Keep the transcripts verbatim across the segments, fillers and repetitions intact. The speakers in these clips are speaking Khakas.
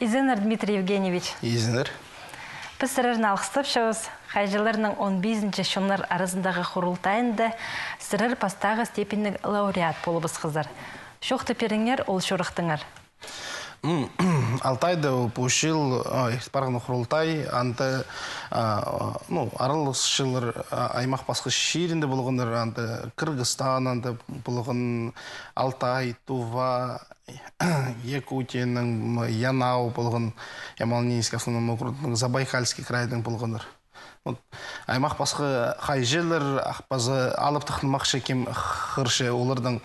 Изеннер, Дмитрий Евгеньевич. Изеннер. Піс сірерні алғыстапчабыс. Хайҷыларның он пизінҷі чоннар аразындағы хурултайында сірер пастағы степеньніг лауреат полыбысхазар. Чоохтап пиріңер ол чорыхтаңар. М, Алтайда пу чыл, ой, парған хурултай, анда, а, ну, араласчылар, а, аймах пасха чирінде полғаннар, анда Кыргызстан, анда полған Алтай, Тува, Якутияның, м, Янау полған, Ямал-Ненецкий автономный округтың, Забайкальский крайдаң полғаннар. Вот, аймах пасха хайҷылар, ах, паза алыптығ нымахчы кем хығырча, оларның,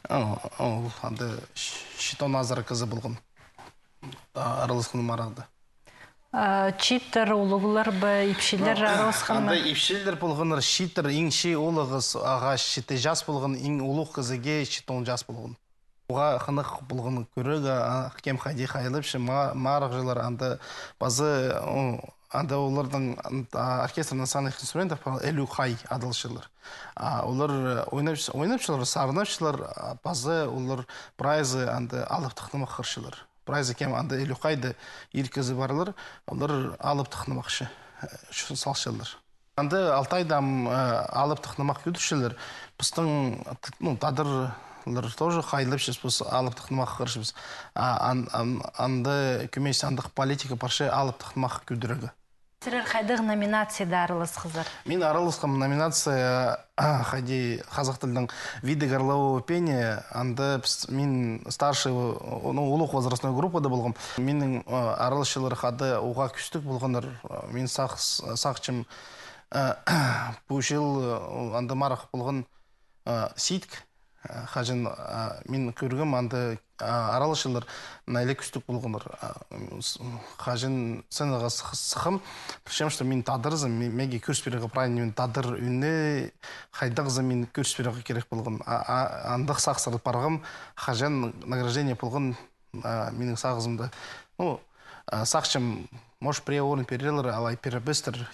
о, ол, анда ч-, читон азыра кізі полған. А, араласхан марығда. А, чииттер, улуғлар ба, ипчілер араласхан ба? Анда ипчілер полғаннар, чииттер, иң чии улуғ ағаа читі час полған, иң улуғ кізіге читон час полған. Уғаа хынығ полған кӧрерге, а, кем хайди хайлапча, ма-, марығҷылар анда паза, о, анда оларның, а, оркестр национальных инструментов, пар, элюкай адалчалар. А, олар, э, ойнап-, ойнапчалар, сарнапчалар, а, паза олар прайзы анда алыптығ нымах хығырчалар. Прайзы кем анда элюкайда ир кізі парлар, олар алыптығ нымахчы, э, чон салчалар. Анда Алтайда ам, э, алыптығ нымах кӧдірчелер. Пістің, т-, ну, тадарлар тоже хайлапчабыс, піс алыптығ нымах хығырчабыс. А, ан-, ан-, анда кӧмес андағ политика парча алыптығ нымах кӧдірерге. Сірер хайдағ номинацияда араласхазар? Мин араласхам номинация, хайди хазах тілінең, виды горлового пения, анда піс-, мин старший, ну, улуғ возрастной группада полғам. Минің, э, араласчылар хада уғаа кӱстіг полғаннар, э, мин сағ-, сағынчам, э, пу чыл, э, анда марығ полған, э, сидік, э, хаҷан, э, мин кӧргем, анда, э, араласчылар наа ла кӱстіг полғаннар. Э, м, с-, м, хаҷан сценаға сых-, сыххам, пілчем, что мин тадарзым, ме-, меге кӧріс пирерге правильно, мин тадар ӱні, хайдағзы мин кӧріс пирерге кирек полған. А, а, андағ сағыстарда парғам, хаҷан награждение полған, а, минің сағызымда. Ну, а, сағынчам, может, пірее орын пирерлер, алай пирбестер.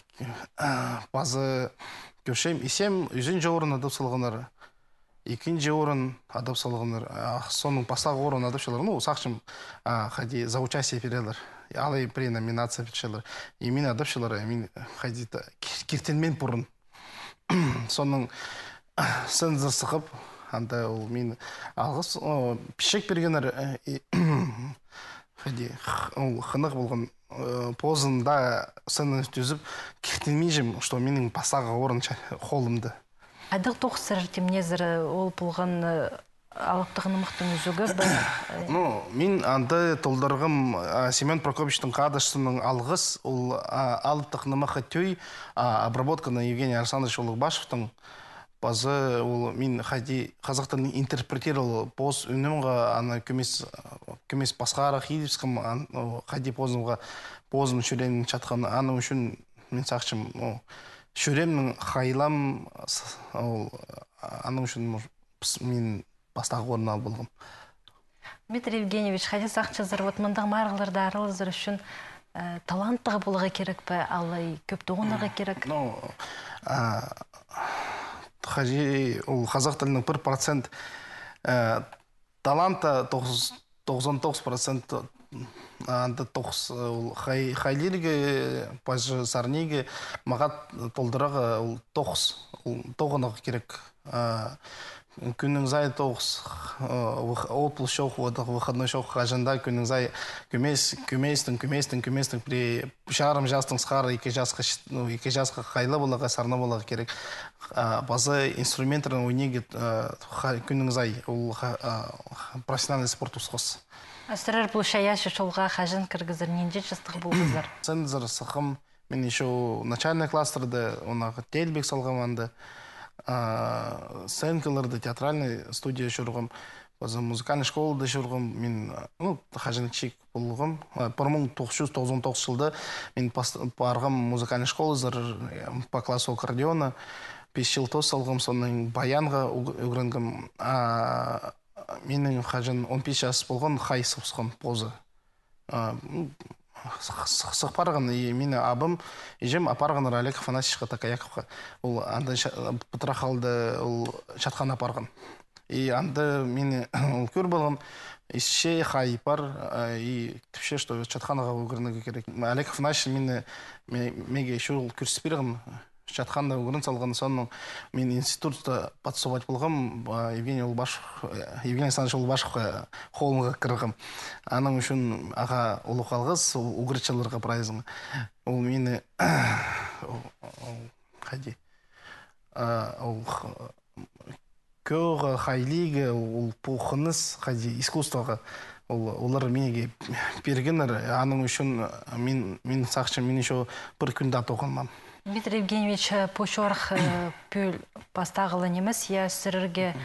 А, паза кӧрчем, исчем, ӱзінҷі орын адап салғаннар, ікінҷі орын адап салғаннар, а, соонаң пастағы орын адапчалар. Ну, сағынчам, а, хайди за участие пирерлер. Алай пірее номинация пирчелер. И мин адапчалар, и мин хайди-да кир-, киртінмеен пурун. Соонаң сценазар сыххам, анда ол мин алғыс, о, пічек пиргеннер, э, и, хайди, х-, ол хынығ полған, э, позымда сценаны тӱзіп, киртінминчем, что минің пастағы орын ча-, холымда. Хайдағ тоғыс сірер тимнезер, э, ол полған, э, алыптығ нымахтың ӱзӱгі ба? Ну, мин анда толдырғам, а, Семён Прокопьевичтің хадысчызының «Алғыс», ол, а, алыптығ нымахха тӧӧй, а, обработканы Евгений Александрович Улугбашевтің. Паза ол мин хайди хазах тілін интерпретировал пос ӱнімге, аны кӧмес, кӧмес пасхарах идібіскем, ан-, о, хайди позымға, позым чӱреемде чатхан, аның ӱчӱн мин сағынчам, о, чӱреемнең хайлам, с-, ол, аның ӱчӱн, может, піс-, мин пастағы орын ал полғам. Дмитрий Евгеньевич, хайди сағынчазар, вот мындағ марығларда аралазар ӱчӱн, э, таланттығ поларға кирек пе, алай кӧп тоғынарға кирек? Ну, а, хайди ол хазах тілінің пір процент, э, таланта тоғыс-, тоғызон тоғыс процент, а, анда тоғыс, э, ол хай-, хайлирға, пазы сарнирға, мағат толдырарға ол тоғыс, ол тоғынарға кирек. А, кӱннің сай тоғыс, а, вых-, отпуск чох, вот, выходной чох, хаҷан даа кӱннің сай кӧмес-, кӧместең, кӧместең, кӧместең, пірее чарым частаң сығара ікі часха чит-, ну, ікі часха хайлап аларға, сарнап аларға кирек. А, паза инструменттернең ойнирға, а, ха-, кӱннің сай, ол ха-, а, профессиональный спорт усхас. А сірер пу чайаачы чолға хаҷан кіргезер, нинҷе частығ полғазар? Сценазар сыххам, мин ещё начальный класстарда, ондағы теелбек салғам анда. А, сценкаларда, театральный студия чӧргем, паза музыкальный школада чӧргем. Мин, ну, хаҷан чиит полғам. А, пір муң тоғыс чӱс тоғызон тоғыс чылда мин пас-, парғам музыкальный школазар, э, по классу аккордеона. Пис чыл тоос салғам, соонаң баянға ӱг-, ӱгренгем. А, минің хаҷан он пис час полған, хай сыбысхан позы. А, м, сых-, сых-, сых парған, и мині абым, іҷем апарғаннар Олег Афанасьевичке Такаяковха. Ол анда ча-, пытырах аалда ол чатханға апарған. И анда мині ол кӧр полған, исче хай пар, а, и тіпче, что чатханаға ӱгренерге кирек. Олег Афанасьевич мині, ме-, меге ещё ол кӧргіс пирген, чатханаға ӱгрен салған, соонаң мин институтта подсовать полғам, а, Евгений Улбашев, э, Евгений Александрович Улбашевха холына кіргем. Аның ӱчӱн ағаа улуғ алғыс, ол ӱгретчілерге прайзына. Ол мині, ол, ол, хайди, а, ол х-, кӧгге, хайлиға, ол пу хыныс, хайди, искусствоға, ол, олар меге пиргеннер, аның ӱчӱн мин, мин сағынчам, мин ещё пір кӱн дее тоғынмаам. Дмитрий Евгеньевич, пу чорых, э, пӱӱл пастағы ла нимес, я, сірерге,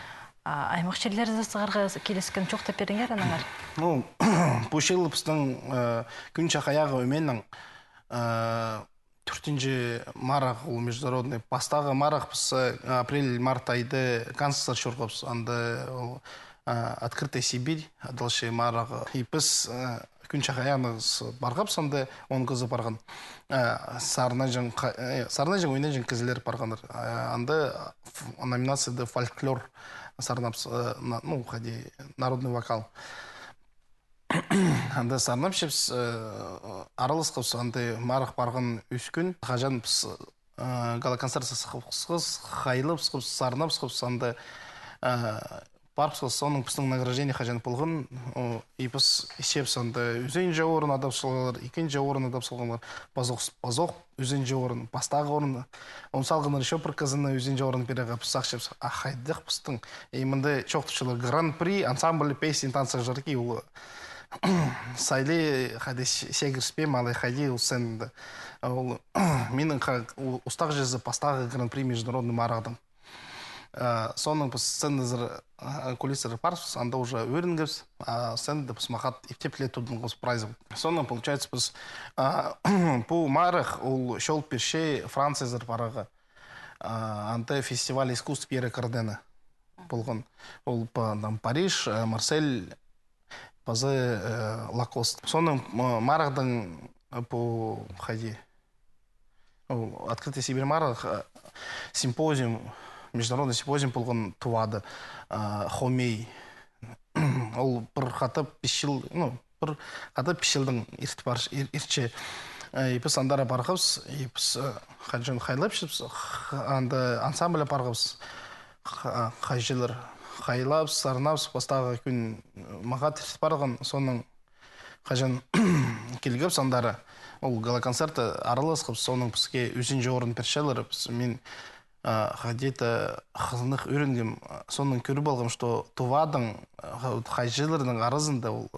а, аймах чирлерзер сығарға киліскен, чоохтап пиріңер аннаңар. Ну, пу чыл пістің, э, Кӱн чахайағы ӧменің, э, тӧртінҷі марығ, ол международный. Пастағы марығ піс, э, апрель-март айда Канскта чӧргебіс, анда ол, э, Открытая Сибирь адалча марығ. И піс, э, Кӱн чахайағына с-, парғабыс, анда он кізі парған. Э, сарнаҷаң ха-, э, сарнаҷаң, ойнаҷаң кізілер парғаннар. Э, анда ф-, номинацияда фольклор сарнабыс, э, на-, ну, хайди, народный вокал. Анда сарнапчабыс, э, араласхабыс, анда марығ парған ӱс кӱн. Хаҷан піс, э, гала-концертсер сыххабыс, хайлабысхабыс, сарнабысхабыс, анда, э, парыбысхабыс, соонаң пістің награждение хаҷан полған, о, и піс исчебіс, анда ӱзінҷі орын адап салғаннар, ікінҷі орын адап салғаннар, пазох, пазох ӱзінҷі орын, пастағы орын. Аны салғаннар ещё пір кізіні ӱзінҷі орын пирерге, піс сағынчабыс, а хайдағ пістің. И мында чоохтапчалар: гран-при ансамбль песни и танца Жаркий. Ол сайлы, хайди, се-, сегіріспе ма, алай хайди ол сценада. Ол минің ха-, у-, устағҷызы пастағы гран-при международный марығның. Э, соонаң піс сценазар, э, кулисазар парыбыс, анда уже ӱгренгебіс, а сценада піс мағат иптеп ле тудынғабыс прайзы. Соонаң, получается, піс, а, пу марығ ол чол пирче Франциязар парарға. А, анда фестиваль искусств Пьера Кардена полған. Ол па-, там, Париж, э, Марсель, паза, э, Лакост. Соонаң, м, марығдаң, э, пу, хайди, ол Открытая Сибирь марығ, э, симпозиум, международный симпозиум полған Тувада, э, Хомей. Ол пір хати пис чыл, ну, пір хати пис чылдаң ирт пар, ир-, иртче. Э, и піс андар парғабыс, и піс, э, хаҷан хайлапчабыс, х-, анда ансамбль парғабыс. Ха-, хайҷылар хайлабыс, сарнабыс, пастағы кӱн, э, мағат ирт парған, соонаң хаҷан килгебіс андар, ол гала-концертте араласхабыс, соонаң піске ӱзінҷі орын пирчелер, піс, мин, а, хайди-да хынығ ӱгренгем, а, соонаң кӧр полғам, что Тувадаң, а, ха-, хайҷыларның аразында ол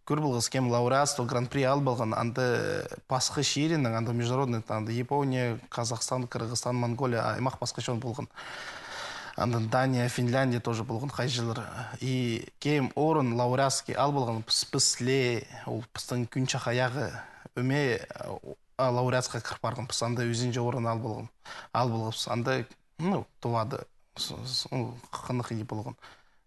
кӧр полғабыс, кем лауреатство, гран-при алып алған, анда пасха чирінең, анда международный, анда Япония, Казахстан, Кыргызстан, Монголия, а, аймах пасха чон полған. Анда Дания, Финляндия тоже полған хайҷылар. И кем орын лауреатский алып алған, піс, піс ле, ол пістің Кӱн чахайағы ӧме, а, лауреатскаа кір парған, піс анда ӱзінҷі орын алып алған, алып алғабыс. Анда, ну, Тувада, с-, с-, ну, хынығ иди полған.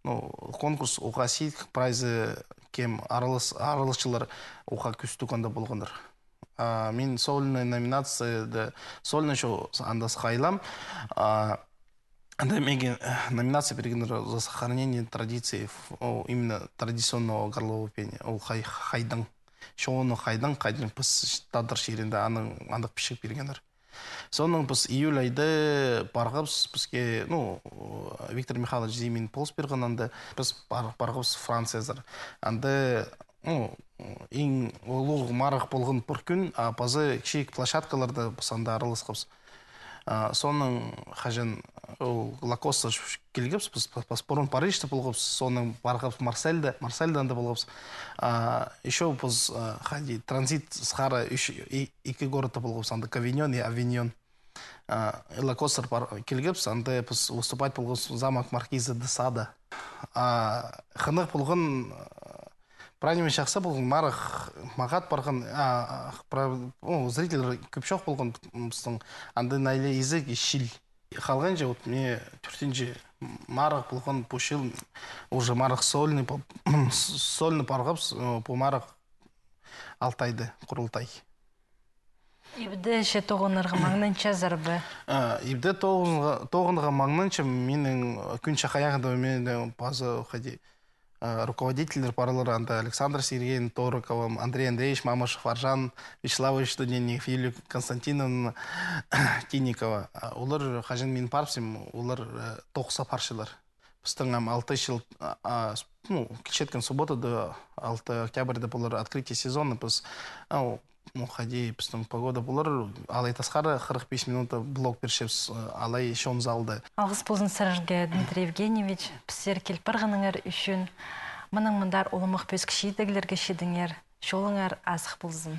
Ну, конкурс уғаа сидік, прайзы кем аралас-, араласчылар уғаа кӱстіг анда полғаннар. А, мин сольный номинацияда, сольный шоу анда хайлаам. А, анда меге, э, номинация пиргеннер за сохранение традиций, ф-, о, именно традиционного горлового пения. Ол хай-, хайдаң. Чоны хайдаң, хайдаң піс тадар чирінде аның андағ пічік пиргеннер. Соонаң піс июль айда парғабыс, піске, ну, Виктор Михайлович Зимин полыс пирген анда, піс пар-, парғабыс Франциязар. Анда, ну, иң улуғ марығ полған пір кӱн, а паза кічіг площадкаларда піс анда араласхабыс. А, соонаң хаҷан ол Лакоста килгебіс, піс па-, пас пурун Парижта полғабыс, соонаң парғабыс Марсельде, Марсельде анда полғабыс. А, ещё піс, а, хайди, транзит сығара ӱс, и-, ікі городта полғабыс, анда Кавиньон и Авиньон. А, Лакостар пар-, килгебіс, анда піс выступать полғабыс замок Маркиза де Сада. А, хынығ полған, а, прай ниме чахсы полған, марығ мағат парған, а, а, пра-, ну, зрительлер кӧп чох полған, м, пістің, анда найлы изіг чил. Халғанҷы, вот, міне, тӧртінҷі марығ полған пу чыл, уже марығ сольный пол-, с-, сольный парғабыс, э, пу марығ Алтайда, Курултай. Ибде че тоғынарға маңнанчазар ба? А, ибде тоғынға, тоғынға маңнанчам, минің кӱн чахайағыда мин паза хайди, а, руководительлер паралар анда: Александр Сергеевич Торокова, Андрей Андреевич Мамышев, Аржан Вячеславович Студенников, Юлия Константиновна Тинникова. А, олар хаҷан мин парыбысчам, олар, э, тоғысха парчалар. Пістің ам алты чыл, а, а, с-, ну, килчеткен субботада, алты октябрьда полар открытие сезона, піс, а, ну, хайди, пістің погода полар, алай тасхара хырых пис минута блок пирчебіс, а, алай чон залда. Алғыс ползын сірерге, Дмитрий Евгеньевич, піссер кил парғаныңар ӱчӱн. Мының мындар уламох пӧзік чидіглерге чидіңер. Чолыңар азых ползын.